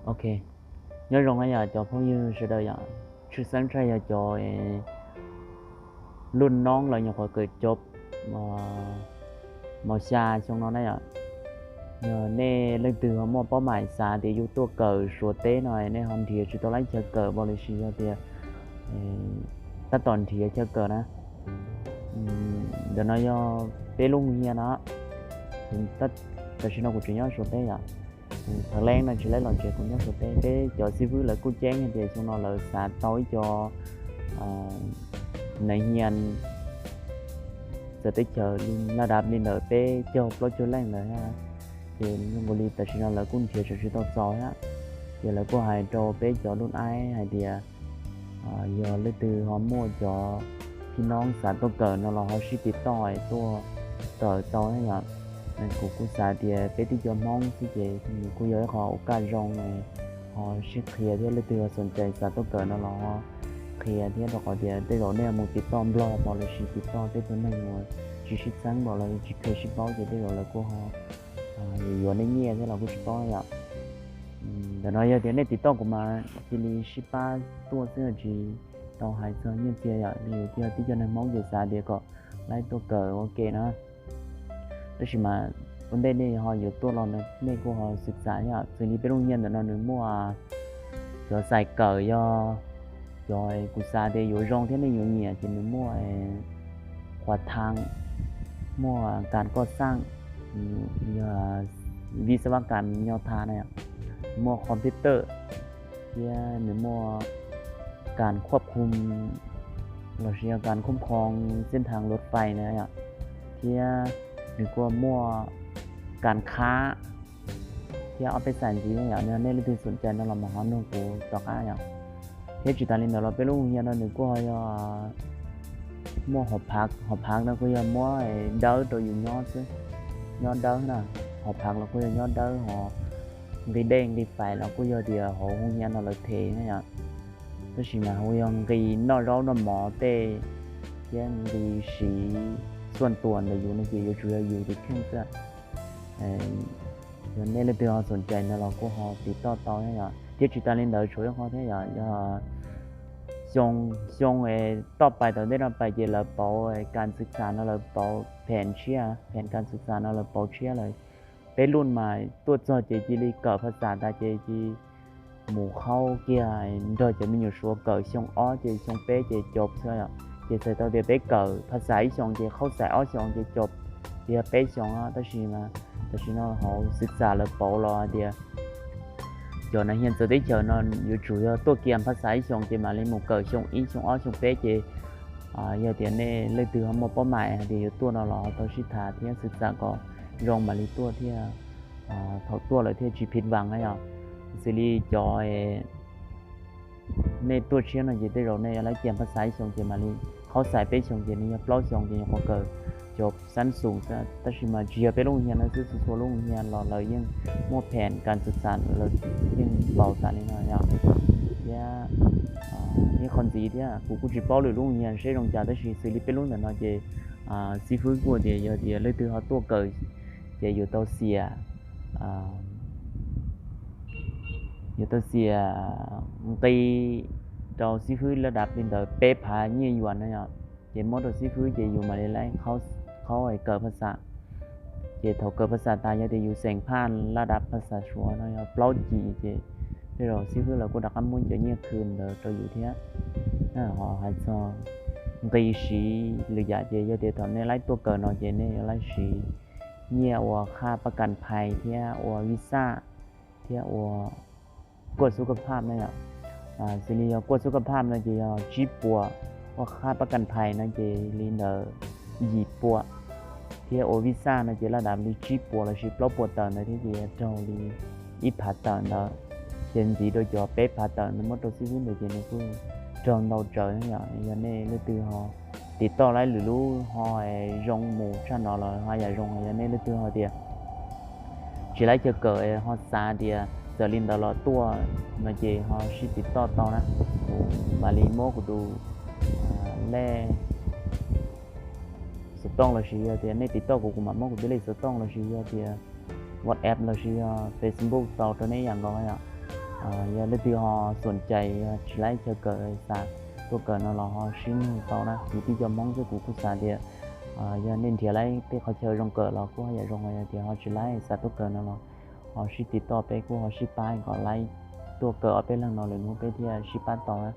Ok, nyob zoo na yom cov phooj ywg sawv daws yom, tshwj xeeb tshaj yog cov lub noob los nyuam qhuav kawm cov mos xya xyoo no na yom. Yog nej leej twg ho muaj paub mam xav tias yuav tuaj kawm Suav teb no, nej ho nrhiav tsis tau lub chaw kawm los sis yog tias tab tom nrhiav chaw kawm na, ntawm no yog peb lub nyiaj no. Tam sim no kuv tseem nyob Suav teb yom. Thaum leej no tsis laib los ntsia kuv nyob Suav teb, peb cov xib fwb lawv kuj ceeb hais tias xyoo no lawv xav tau ib co neeg nyiaj txawv teb chaws laj dab li ntawm peb caug plaub caug leej lawm thiab. Ces zoo nkaus li tam sim no lawv kuj nrhiav tsis tau txaus thiab. Ces lawv kuj hais rau peb cov lub aib hais tias yog leej twg ho muaj cov phij noob xav tuaj kawm no los ho sib tiv toj tuaj kawm tau na yom. Kuv kuj xav tias peb tib co Hmoob xwb ces nws kuj yog ib qho ua kaj zoo, ho sib qhia thiab leej twg ho xoom cai xav tuaj kawm no los ho qhia thiab, rau qhov tias tej zaum nej mus tiv toj Nplog pom los sis tiv toj tej tug neeg uas tsis sib txheeb pom los tsis kheev sib paub ces tej zaum lawv kuj ho yuav nej nyiaj thiab los kuj tsis paub yom. Ntawm no yog tias nej tiv toj kuv mas cia li sib pab tuaj xwb, tsis tau hais txog nyiaj txiag yom. Yus yog tib co neeg Hmoob ces xav tias kom laib tuaj kawm ua ke na. Tab sis mas ua ntej nej ho yuav tuaj los nej kuj ho xwm txam yom. Xws li peb lub nyiaj ntawm no nws muaj cov xais kawm yog cov kuv xav tias yuav zoo thiab nej yuav nyiam ces nws muaj qhuav thav, muaj kas koj xaj, yog vis xav vas kas nyo tha na, muaj computer, thiab nws muaj kas khuab khum los sis yog kas khum khoov xeeb thav luv fais na yom, thiab nws kuj muaj kas khab thiab ob peb xais ntxiv yom. Yog nej leej twg xoom cai no los mas ho nug kuv tom qab yom. Thiab tsis tas li ntawd los peb lub nyiaj no nws kuj ho yog muaj hom phav, hom phav no kuj yog muab dawb rau yus nyob xwb, nyob dawb na. Hom phav los kuj yog nyob dawb, ho nqi dej nqi fais los kuj yog tias hauv hoo nyiaj no lawv thev na yom. Tab sis mas hauv yog nqi noj zaub noj mov tej thiab nqi siv xuaj tuas ntawm yus no ces yuav tsum yog yus tus kheej xwb. Yog nej leej twg ho xoom cai no los kuj ho tiv toj tau yom. Thiab tsis tas li ntawd tshuav ib qho thiab yom, yog xyoo, xyoo toj pais tau ntej no pais ces lawv pauv kas xwm txam no lawv pauv phem tshiab, phem kas xwm txam no lawv pauv tshiab lawm. Peb lub mas tuaj txog ces cia li kawm phas xas tas ces cia mus qhaub kiag nrog cov me nyuam Suav kawm xyoo ob ces xyoo peb ces cov xwb yom. Ces txhais tau tias peb kawm phas xas ib xyoos ces qhaub xais ob xyoos ces cov, ces yog peb xyoos. Tab sis mas tam sim no hauv xwm txam lawv pauv los hais tias cov neeg nyiaj txawv teb chaws no yuav tsum yog tuaj kiag phas xas ib xyoos ces mam li mus kawm xyoo ib xyoo ob xyoo peb ces yog tias nej leej twg ho muaj paub mam hais tias yuav tuaj no los ho tau sib tham thiab xwm txam kom zoo mam li tuaj thiab thaum tuaj lawm thiaj tsis phiv vas na yom. Xws li cov nej tuaj tshiab no ces tej zaum nej yuav laib kiag phas xas ib xyoos ces mam li qhaub xais peb xyoos ces nws yog plaub xyoos ces nyuam qhuav kawm cov xab xum xwb. Tab sis mas tsis yog peb lub nyiaj no xwb, txhua txhua lub nyiaj los lawv yeej muaj phem kas xwm txam lawv yeej pauv tas li no yom. Thiab ib qho ntxiv thiab kuv kuj tsis paub lwm lub nyiaj seb zoo cas tab sis xws li peb lub ntawm no ces xib fwb kuj tias yog tias leej twg ho tuaj kawm ces yuav tau xiam, yuav tau xiam nqi rau xib fwb laj dab li ntawd peb phav nyiaj yuam na yom. Ces muab rau xib fwb ces yus mam li laib qhaub kawm phas xas. Ces thaum kawm phas xas tas yog tias yus xeem phaj laj dab phas xas Suav no yog plaub cim ces tej zaum xib fwb lawv kuj rov qab muab cov nyiaj khwv ntawd rau yus thiab. Ho hais txog nqi siv lwm yam ces yog tias thaum nej laib tuaj kawm no ces nej yuav laib siv nyiaj ua qhaj pab kas phais thiab ua vis xaj thiab ua kuaj xub kaj phaj na yom. Xws li yog kuaj xub kaj phaj no ces yog tsib puas, ua qhaj pab kas phais no ces li ntawd yim puas, thiab ua vis xaj no ces laj dab li tsib puas lossis plaub puas tawm ntawd thiab ces raug li ib phav tawm ntawd. Ces ntxiv rau cov peb phav tawm ntawd muab rau xib fwb ntawd ces nws kuj raug ntau tsawv yom. Yog nej leej twg ho tiv toj laib lwm lub ho zoo mus tshaj no los ho yam zoo. Yog nej leej twg ho tias tsis laib chaw kawm ho xav tias txawm li ntawd los tuaj no ces ho sib tiv toj tau na. Kuv mam li muab kuv tus lej xov tooj lossis yog tias nej tiv toj kuv, kuv mam muab kuv tus lej xov tooj lossis yog tias WhatsApp lossis yog Facebook tau rau nej yam nkaus yom. Yog leej twg ho xom cai yog tsis laib chaw kawm xav tuaj kawm no los ho sib nug tau na. Kuv tib co Hmoob xwb kuv kuj xav tias yog nej nrhiav laib tej qhov chaw zoo kawm los kuj ho yam zoo, yog tias ho tsis laib xav tuaj kawm no los ho sib tiv toj, peb kuj ho sib pab kom laib tuaj kawm ob peb leeg no lwm hnub peb thiaj sib pab tau na.